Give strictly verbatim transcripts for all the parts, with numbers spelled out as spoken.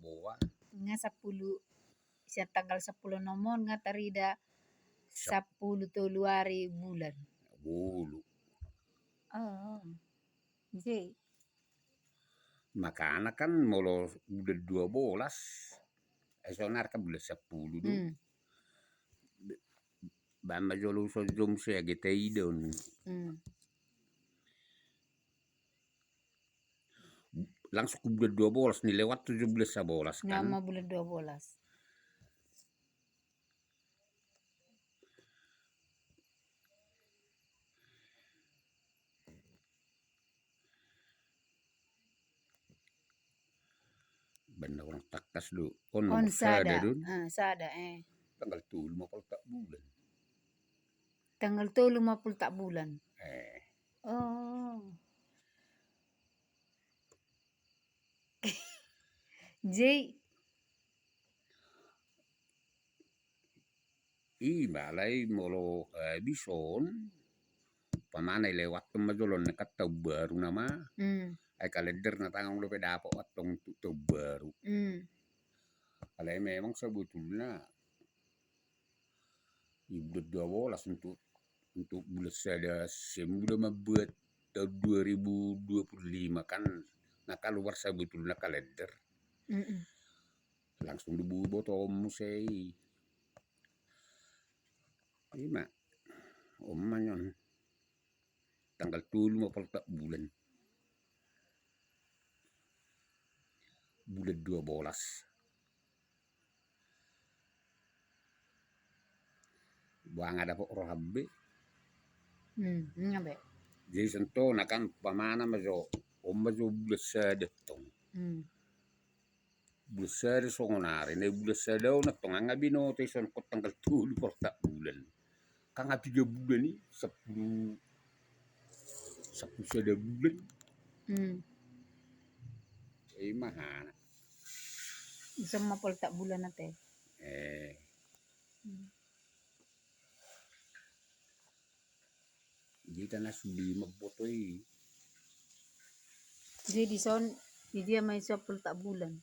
Boa. Nga sampulu, sian tanggal sampulu onom on nga tarida sampulu tolu ari bulan. Bulu. Oh. Jadi makana kan molo bulan dua bolas, eh, sonari kan bulan sampulu do. Hmm. Baen ma jolo sonjom se age taida on. Hmm. Langsung tu bulan dua bolas ni, lewat tu bulan sabolas kan. Nama bulan dua bolas. Baen na hurang tangkas do. On, on sada, sada do. Ah, sada, eh. Tanggal tolu ma poltak bulan. Tanggal tolu ma poltak bulan. Eh. Oh. Jadi i ma alai molo, eh, habis on, umpamana i lewat ma jolo on kan taon baru nama. Hmm. Ai kalender na tangan dope dapot antong untuk taon baru. Hmm. Alai memang sebetulna i bulan dua bolas untuk, untuk bulan sada, sembulan mambuat taon dua ribu dua puluh lima kan na kaluar sebetulna kalender. Mm-mm. Langsung diboto muse i. I ma. On ma on. Tanggal tolu ma poltak bulan. Bulan dua bolas. Boha nga dapot roham be. Hmm, nga be. Jadi songon na kan umpamana ma jo, on ma jo bulan sada tong. Hmm. Bulan sada songon ari, na bulan sada on antong nga binoto i songon tanggal tolu poltak bulan. Kan nga piga bulan i, sampulu, sampulu sada bulan. Hmm. I ma hana. Ison ma poltak bulan ate. Eh. Hmm. Jadi na sude mamboto i. Jadi dison, di dia ma ison poltak bulan.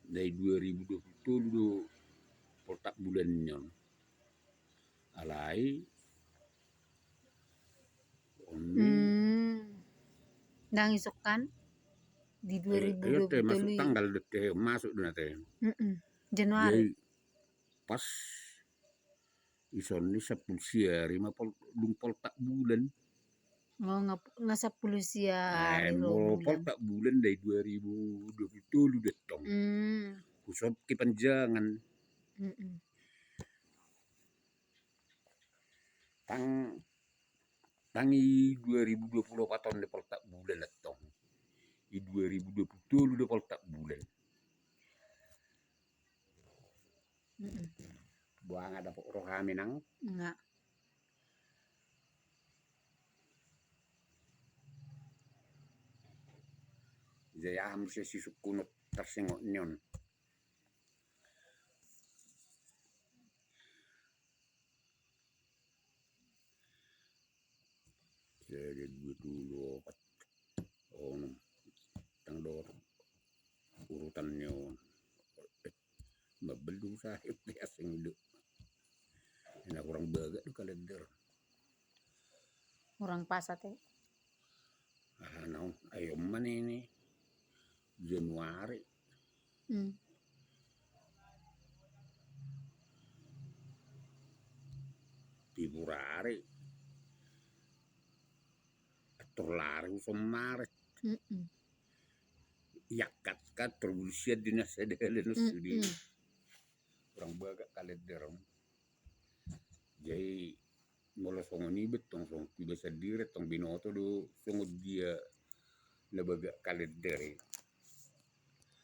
Dai dua ribu dua puluh tolu do poltak bulan on. Alai on. Hmm. Ndang isuk kan di dua ribu dua puluh tolu. Eh, iya, te, masuk tanggal do te, masuk do na te. Mm-mm. Januari. Jadi pas ison ni sampulu sia ari ma pol-, dung poltak bulan. Oh, nga, nga sampulu sia ari ro bulan. Poltak bulan dai dua ribu dua puluh tolu do tong. Hmm. Huson kepanjangan. Mm-mm. Tang, tang i dua ribu dua puluh opat on do poltak bulan antong. I dua ribu dua puluh tolu do poltak bulan. Mm-mm. Boha nga dapot roham inang? Nga. Jadi aha muse sisungkun tarsongon ni on. Sada, dua, tolu, opat, onom. Tang do urutan ni on. Mabal do usaha i, asing do. Na hurang bagak do kalender. Hurang pas ate. Aha na on, ai on ma ni, ni Januari. Hmm. Februari. Tor lari huson Maret. Mm-mm. Iangkat kan tor bulan sia di na sada lain sude. Mm-mm. Hurang bagak kalender. Jadi molo songon i be tong, songon tu iba sandiri tong binoto do songon dia na bagak kalender i.